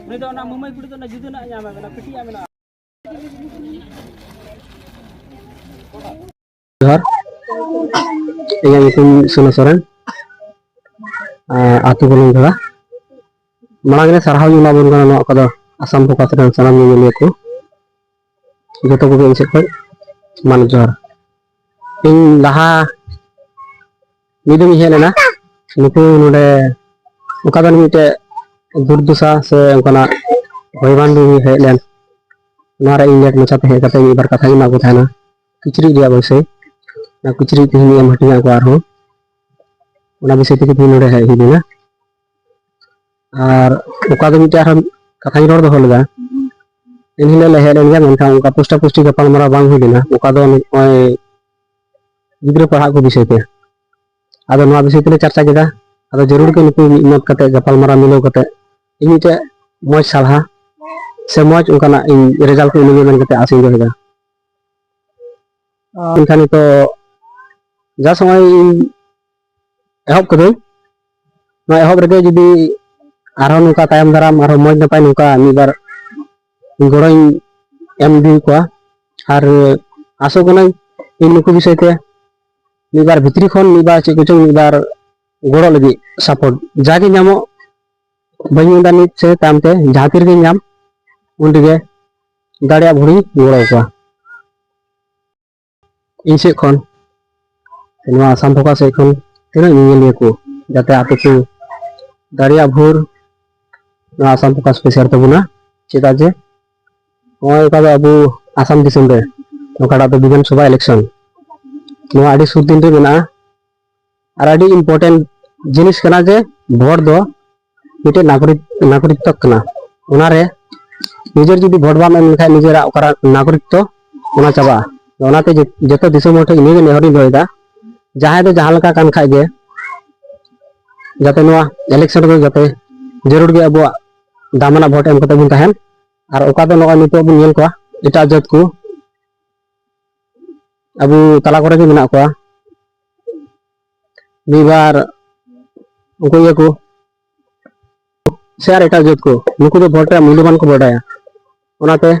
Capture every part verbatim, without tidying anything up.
ᱩᱱᱤ ᱫᱚ ᱚᱱᱟ ᱢᱩᱢᱵᱟᱭ ᱠᱩᱲᱤ ᱫᱚ ᱚᱱᱟ ᱡᱩᱫᱟᱹ ᱱᱟᱜ ᱧᱟᱢ ᱟᱠᱟᱫᱟ, ᱯᱤᱴᱤᱭᱟ ᱢᱮᱱᱟᱜᱼᱟ᱾ ᱡᱚᱦᱟᱨ, ᱤᱧᱟᱹᱜ ᱧᱩᱛᱩᱢ ᱥᱳᱱᱩ ᱥᱚᱨᱮᱱ, ᱟᱨ ᱟᱹᱛᱩ ᱵᱩᱞᱩᱝ ᱡᱷᱚᱲᱟ᱾ ᱢᱟᱲᱟᱝ ᱨᱮ ᱥᱟᱨᱦᱟᱣ ᱤᱧ ᱮᱢᱟ ᱵᱚᱱ ᱠᱟᱱᱟ ᱱᱚᱣᱟ ᱠᱚᱫᱚ ᱟᱥᱟᱢ ᱯᱷᱳᱠᱟᱥ ᱨᱮᱱ ᱥᱟᱱᱟᱢ ᱧᱮᱧᱮᱞᱤᱭᱟᱹ ᱠᱚ, ᱡᱚᱛᱚ ᱠᱚᱜᱮ ᱤᱧ ᱥᱮᱫ ᱠᱷᱚᱱ ᱢᱟᱱᱚᱛ ᱡᱚᱦᱟᱨ᱾ ᱤᱧ ᱞᱟᱦᱟ ᱢᱤᱫ ᱫᱤᱱ ᱤᱧ ᱦᱮᱡ ᱞᱮᱱᱟ, ᱱᱩᱠᱩ ᱱᱚᱰᱮ ᱚᱠᱟ ᱫᱚ ᱢᱤᱫᱴᱮᱡ ᱫᱩᱨᱫᱚᱥᱟ ᱥᱮ ᱚᱱᱠᱟᱱᱟᱜ ᱦᱚᱭ ᱵᱟᱱ ᱫᱤᱱ ᱦᱮᱡ ᱞᱮᱱ, ᱱᱚᱣᱟ ᱨᱮ ᱤᱧ ᱞᱮᱴ ᱢᱟᱪᱷᱟᱛᱮ ᱦᱮᱡ ᱠᱟᱛᱮ ᱢᱤᱫ ᱵᱟᱨ ᱠᱟᱛᱷᱟᱧ ᱮᱢᱟᱫ ᱠᱚ ᱛᱟᱦᱮᱱᱟ ᱠᱤᱪᱨᱤᱡ ᱨᱮᱭᱟᱜ ᱵᱤᱥᱚᱭ᱾ ᱚᱱᱟ ᱠᱤᱪᱨᱤᱡ ᱛᱮᱦᱮᱧ ᱮᱢ ᱦᱟᱹᱴᱤᱧᱟᱫ ᱠᱚᱣᱟ ᱟᱨᱦᱚᱸ, ᱚᱱᱟ ᱵᱤᱥᱚᱭ ᱛᱮᱜᱮ ᱛᱮᱦᱮᱧ ᱱᱚᱰᱮ ᱦᱮᱡ ᱦᱩᱭ ᱞᱮᱱᱟ᱾ ᱟᱨ ᱚᱠᱟ ᱫᱚ ᱢᱤᱫᱴᱮᱡ ᱟᱨᱦᱚᱸ ᱠᱟᱛᱷᱟᱧ ᱨᱚᱲ ᱫᱚᱦᱚ ᱞᱮᱫᱟ, ᱮᱱᱦᱤᱞᱳᱜ ᱞᱮ ᱦᱮᱡ ᱞᱮᱱ ᱜᱮᱭᱟ, ᱢᱮᱱᱠᱷᱟᱱ ᱚᱱᱠᱟ ᱯᱩᱥᱴᱟ ᱯᱩᱥᱴᱤ ᱜᱟᱯᱟᱞᱢᱟᱨᱟᱣ ᱵᱟᱝ ᱦᱩᱭ ᱞᱮᱱᱟ᱾ ᱚᱠᱟ ᱫᱚ ᱱᱚᱜᱼᱚᱭ ᱜᱤᱫᱽᱨᱟᱹ ᱯᱟᱲᱦᱟᱜ ᱠᱚ ᱵᱤᱥᱚᱭ ᱛᱮ, ᱟᱫᱚ ᱱᱚᱣᱟ ᱵᱤᱥᱚᱭ ᱛᱮᱞᱮ ᱪᱟᱨᱪᱟ ᱠᱮᱫᱟ᱾ ᱟᱫᱚ ᱡᱟᱹᱨᱩᱲ ᱜᱮ ᱱᱩᱠᱩ ᱢᱤᱫ ᱢᱚᱛ ᱠᱟᱛᱮ ᱜᱟᱯᱟᱞᱢᱟᱨᱟᱣ ᱢᱤᱞᱟᱹᱣ ᱠᱟᱛᱮ ᱤᱧ ᱢᱤᱫᱴᱮᱡ ᱢᱚᱡᱽ ᱥᱟᱞᱦᱟ ᱥᱮ ᱢᱚᱡᱽ ᱚᱱᱠᱟᱱᱟᱜ ᱤᱧ ᱨᱮᱡᱟᱞᱴ ᱠᱚ ᱮᱢᱟᱹᱧᱟ ᱢᱮᱱ ᱠᱟᱛᱮ ᱟᱥ ᱤᱧ ᱫᱚᱦᱚᱭᱮᱫᱟ᱾ ᱢᱮᱱᱠᱷᱟᱱ ᱱᱤᱛᱚᱜ ᱡᱟ ᱥᱚᱢᱚᱭ ᱤᱧ ᱮᱦᱚᱵ ᱠᱟᱹᱫᱟᱹᱧ, ᱱᱚᱣᱟ ᱮᱦᱚᱵ ᱨᱮᱜᱮ ᱡᱩᱫᱤ ᱟᱨᱦᱚᱸ ᱱᱚᱝᱠᱟ ᱛᱟᱭᱚᱢ ᱫᱟᱨᱟᱢ ᱟᱨᱦᱚᱸ ᱢᱚᱡᱽ ᱱᱟᱯᱟᱭ ᱱᱚᱝᱠᱟ ᱢᱤᱫ ᱵᱟᱨ ᱜᱚᱲᱚᱧ ᱮᱢ ᱤᱫᱤ ᱠᱚᱣᱟ᱾ ᱟᱨ ᱟᱥᱚᱜ ᱠᱟᱹᱱᱟᱹᱧ ᱤᱧ ᱱᱩᱠᱩ ᱵᱤᱥᱚᱭ ᱛᱮ ᱢᱤᱫ ᱵᱟᱨ ᱵᱷᱤᱛᱨᱤ ᱠᱷᱚᱱ ᱢᱤᱫ ᱵᱟᱨ ᱪᱮᱫ ᱠᱚᱪᱚᱝ ᱢᱤᱫ ᱵᱟᱨ ᱜᱚᱲᱚ ᱞᱟᱹᱜᱤᱫ ᱥᱟᱯᱳᱨᱴ ᱡᱟᱜᱮ ᱧᱟᱢᱚᱜ, ᱵᱟᱹᱧ ᱢᱮᱱᱫᱟ ᱱᱤᱛ ᱥᱮ ᱛᱟᱭᱚᱢ ᱛᱮ, ᱡᱟᱦᱟᱸ ᱛᱤ ᱨᱮᱜᱮ ᱧᱟᱢ ᱩᱱ ᱨᱮᱜᱮ ᱫᱟᱲᱮᱭᱟᱜ ᱵᱷᱳᱨᱤᱧ ᱜᱚᱲᱚ ᱟᱠᱚᱣᱟ᱾ ᱤᱧ ᱥᱮᱫ ᱠᱷᱚᱱ, ᱱᱚᱣᱟ ᱟᱥᱟᱢ ᱯᱷᱳᱠᱟᱥ ᱥᱮᱫ ᱠᱷᱚᱱ ᱛᱤᱱᱟᱹᱜ ᱧᱮᱧᱮᱞᱤᱭᱟᱹ ᱠᱚ ᱡᱟᱛᱮ ᱟᱯᱮ ᱠᱚ ᱫᱟᱲᱮᱭᱟᱜ ᱵᱷᱳᱨ ᱱᱚᱣᱟ ᱟᱥᱟᱢ ᱯᱷᱳᱠᱟᱥ ᱯᱮ ᱥᱮᱭᱟᱨ ᱛᱟᱵᱚᱱᱟ᱾ ᱪᱮᱫᱟᱜ ᱡᱮ ᱱᱚᱜᱼᱚᱭ ᱚᱠᱟ ᱫᱚ ᱟᱵᱚ ᱟᱥᱟᱢ ᱫᱤᱥᱚᱢ ᱨᱮ ᱚᱠᱟᱴᱟᱜ ᱫᱚ ᱵᱤᱫᱷᱟᱱ ᱥᱚᱵᱷᱟ ᱤᱞᱮᱠᱥᱚᱱ, ᱱᱚᱣᱟ ᱟᱹᱰᱤ ᱥᱩᱨ ᱫᱤᱱ ᱨᱮ ᱢᱮᱱᱟᱜᱼᱟ᱾ ᱟᱨ ᱟᱹᱰᱤ ᱤᱢᱯᱚᱨᱴᱮᱱᱴ ᱡᱤᱱᱤᱥ ᱠᱟᱱᱟ ᱡᱮ ᱵᱷᱳᱴ ᱫᱚ ᱢᱤᱫᱴᱮᱱ ᱱᱟᱜᱚᱨᱤᱠ, ᱱᱟᱜᱚᱨᱤᱠᱛᱚ ᱠᱟᱱᱟ᱾ ᱚᱱᱟᱨᱮ ᱱᱤᱡᱮᱨ ᱡᱩᱫᱤ ᱵᱷᱳᱴ ᱵᱟᱢ ᱮᱢ ᱞᱮᱠᱷᱟᱱ ᱱᱤᱡᱮᱨᱟᱜ ᱚᱠᱟᱨᱮ ᱱᱟᱜᱚᱨᱤᱠᱛᱚ ᱚᱱᱟ ᱪᱟᱵᱟᱜᱼᱟ᱾ ᱚᱱᱟᱛᱮ ᱡᱚ-, ᱡᱚᱛᱚ ᱫᱤᱥᱚᱢ ᱦᱚᱲ ᱴᱷᱮᱱ ᱤᱱᱟᱹᱜᱮ ᱱᱮᱦᱚᱨᱤᱧ ᱫᱚᱦᱚᱭᱮᱫᱟ, ᱡᱟᱦᱟᱸᱭ ᱫᱚ ᱡᱟᱦᱟᱸ ᱞᱮᱠᱟ ᱠᱟᱱ ᱠᱷᱟᱡ ᱜᱮ ᱡᱟᱛᱮ ᱱᱚᱣᱟ ᱤᱞᱮᱠᱥᱚᱱ ᱨᱮᱫᱚ ᱡᱟᱛᱮ ᱡᱟᱹᱨᱩᱲ ᱜᱮ ᱟᱵᱚᱣᱟᱜ ᱫᱟᱢᱟᱱᱟᱜ ᱵᱷᱳᱴ ᱮᱢ ᱠᱟᱛᱮ ᱵᱚᱱ ᱛᱟᱦᱮᱱ᱾ ᱟᱨ ᱚᱠᱟ ᱫᱚ ᱱᱚᱜᱼᱚᱭ ᱱᱤᱛᱚᱜ ᱵᱚᱱ ᱧᱮᱞ ᱠᱚᱣᱟ ᱮᱴᱟᱜ ᱡᱟᱹᱛ ᱠᱚ ᱟᱵᱚ ᱛᱟᱞᱟ ᱠᱚᱨᱮ ᱜᱮ ᱢᱮᱱᱟᱜ ᱠᱚᱣᱟ, ᱢᱤᱫ ᱵᱟᱨ ᱩᱱᱠᱩ ᱤᱭᱟᱹ ᱠᱚ ᱥᱮ ᱟᱨ ᱮᱴᱟᱜ ᱡᱟᱹᱛ ᱠᱚ, ᱱᱩᱠᱩ ᱫᱚ ᱵᱷᱳᱴ ᱨᱮᱭᱟᱜ ᱢᱩᱞᱞᱚᱵᱟᱱ ᱠᱚ ᱵᱟᱰᱟᱭᱟ᱾ ᱚᱱᱟᱛᱮ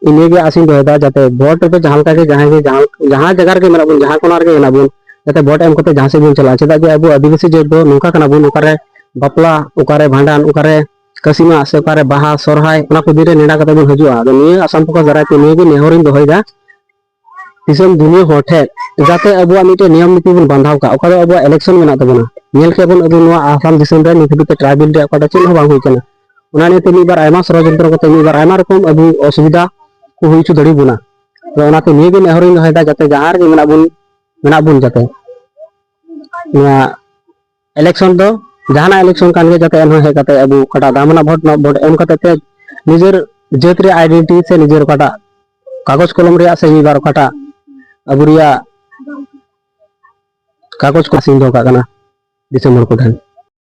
ᱤᱧ ᱱᱤᱭᱟᱹ ᱜᱮ ᱟᱥᱤᱧ ᱫᱚᱦᱚᱭᱮᱫᱟ, ᱡᱟᱛᱮ ᱵᱷᱳᱴ ᱨᱮᱫᱚ ᱡᱟᱦᱟᱸ ᱞᱮᱠᱟ ᱜᱮ ᱡᱟᱦᱟᱸᱭ ᱜᱮ ᱡᱟᱦᱟᱸ, ᱡᱟᱦᱟᱸ ᱡᱟᱭᱜᱟ ᱨᱮᱜᱮ ᱢᱮᱱᱟᱜ ᱵᱚᱱ, ᱡᱟᱦᱟᱸ ᱠᱚᱱᱟ ᱨᱮᱜᱮ ᱢᱮᱱᱟᱜ ᱵᱚᱱ, ᱡᱟᱛᱮ ᱵᱷᱳᱴ ᱮᱢ ᱠᱟᱛᱮ ᱡᱟᱦᱟᱸ ᱥᱮᱫ ᱵᱚᱱ ᱪᱟᱞᱟᱜᱼᱟ᱾ ᱪᱮᱫᱟᱜ ᱡᱮ ᱟᱵᱚ ᱟᱹᱫᱤᱵᱟᱹᱥᱤ ᱡᱟᱹᱛ ᱫᱚ ᱱᱚᱝᱠᱟ ᱠᱟᱱᱟ ᱵᱚᱱ, ᱚᱠᱟᱨᱮ ᱵᱟᱯᱞᱟ, ᱚᱠᱟᱨᱮ ᱵᱷᱟᱸᱰᱟᱱ, ᱚᱠᱟᱨᱮ ᱠᱟᱹᱥᱤ ᱢᱟᱜ ᱥᱮ ᱚᱠᱟᱨᱮ ᱵᱟᱦᱟ, ᱥᱚᱨᱦᱟᱭ, ᱚᱱᱟ ᱠᱚ ᱫᱤᱱ ᱨᱮ ᱱᱮᱰᱟ ᱠᱟᱛᱮ ᱵᱚᱱ ᱦᱤᱡᱩᱜᱼᱟ᱾ ᱟᱫᱚ ᱱᱤᱭᱟᱹ ᱟᱥᱟᱢ ᱯᱚᱠᱚᱥ ᱫᱟᱨᱟᱭ ᱛᱮ ᱱᱤᱭᱟᱹ ᱜᱮ ᱱᱮᱦᱚᱨᱤᱧ ᱫᱚᱦᱚᱭᱮᱫᱟ ᱫᱤᱥᱚᱢ ᱫᱩᱱᱤᱭᱟᱹ ᱦᱚᱲ ᱴᱷᱮᱱ, ᱡᱟᱛᱮ ᱟᱵᱚᱣᱟᱜ ᱢᱤᱫᱴᱮᱱ ᱱᱤᱭᱚᱢ ᱱᱤᱛᱤ ᱵᱚᱱ ᱵᱟᱸᱫᱷᱟᱣ ᱠᱟᱜ, ᱚᱠᱟ ᱫᱚ ᱟᱵᱚᱣᱟᱜ ᱤᱞᱮᱠᱥᱚᱱ ᱢᱮᱱᱟᱜ ᱛᱟᱵᱚᱱᱟ᱾ ᱧᱮᱞ ᱠᱮᱫ ᱵᱚᱱ ᱟᱵᱚ ᱱᱚᱣᱟ ᱟᱥᱟᱢ ᱫᱤᱥᱚᱢ ᱨᱮ ᱱᱤᱛ ᱦᱟᱹᱵᱤᱡ ᱛᱮ ᱴᱨᱟᱭᱵᱮᱞ ᱨᱮᱭᱟᱜ ᱚᱠᱟᱴᱟᱜ ᱪᱮᱫ ᱦᱚᱸ ᱵᱟᱝ ᱦᱩᱭ ᱠᱟᱱᱟ᱾ ᱚᱱᱟ ᱱᱤᱭᱮᱛᱮ ᱢᱤᱫ ᱵᱟᱨ ᱟᱭᱢᱟ ᱥᱚᱲᱚᱡᱚᱱᱛᱨᱚ ᱠᱟᱛᱮ ᱢᱤᱫ ᱵᱟᱨ ᱟᱭᱢᱟ ᱨᱚᱠᱚᱢ ᱟᱵᱚ ᱚᱥᱩᱵᱤᱫᱷᱟ ᱠᱚ ᱦᱩᱭ ᱦᱚᱪᱚ ᱫᱟᱲᱮᱭᱟᱵᱚᱱᱟ᱾ ᱟᱫᱚ ᱚᱱᱟᱛᱮ ᱱᱤᱭᱟᱹ ᱜᱮ ᱱᱮᱦᱚᱨᱤᱧ ᱫᱚᱦᱚᱭᱮᱫᱟ, ᱡᱟᱛᱮ ᱡᱟᱦᱟᱸ ᱨᱮᱜᱮ ᱢᱮᱱᱟᱜ ᱵᱚᱱ, ᱢᱮᱱᱟᱜ ᱵᱚᱱ ᱡᱟᱛᱮ ᱱᱚᱣᱟ ᱤᱞᱮᱠᱥᱚᱱ ᱫᱚ ᱡᱟᱦᱟᱱᱟᱜ ᱤᱞᱮᱠᱥᱚᱱ ᱠᱟᱱ ᱜᱮ, ᱡᱟᱛᱮ ᱮᱱᱦᱚᱸ ᱦᱮᱡ ᱠᱟᱛᱮ ᱟᱵᱚ ᱚᱠᱟᱴᱟᱜ ᱫᱟᱢᱟᱱᱟᱜ ᱵᱷᱳᱴ, ᱱᱚᱣᱟ ᱵᱷᱳᱴ ᱮᱢ ᱠᱟᱛᱮ ᱛᱮ ᱱᱤᱡᱮᱨ ᱡᱟᱹᱛ ᱨᱮᱭᱟᱜ ᱟᱭᱰᱮᱱᱴᱤᱴᱤ ᱥᱮ ᱱᱤᱡᱮᱨ ᱚᱠᱟᱴᱟᱜ ᱠᱟᱜᱚᱡᱽ ᱠᱚᱞᱚᱢ ᱨᱮᱭᱟᱜ ᱥᱮ ᱢᱤᱫ ᱵᱟᱨ ᱚᱠᱟᱴᱟᱜ ᱟᱵᱚ ᱨᱮᱭᱟᱜ ᱠᱟᱜᱚᱡᱽ ᱠᱚ ᱥᱤᱧ ᱫᱚᱦᱚ ᱠᱟᱜ ᱠᱟᱱᱟ ᱫᱤᱥᱚᱢ ᱦᱚᱲ ᱠᱚ ᱴᱷᱮᱱ᱾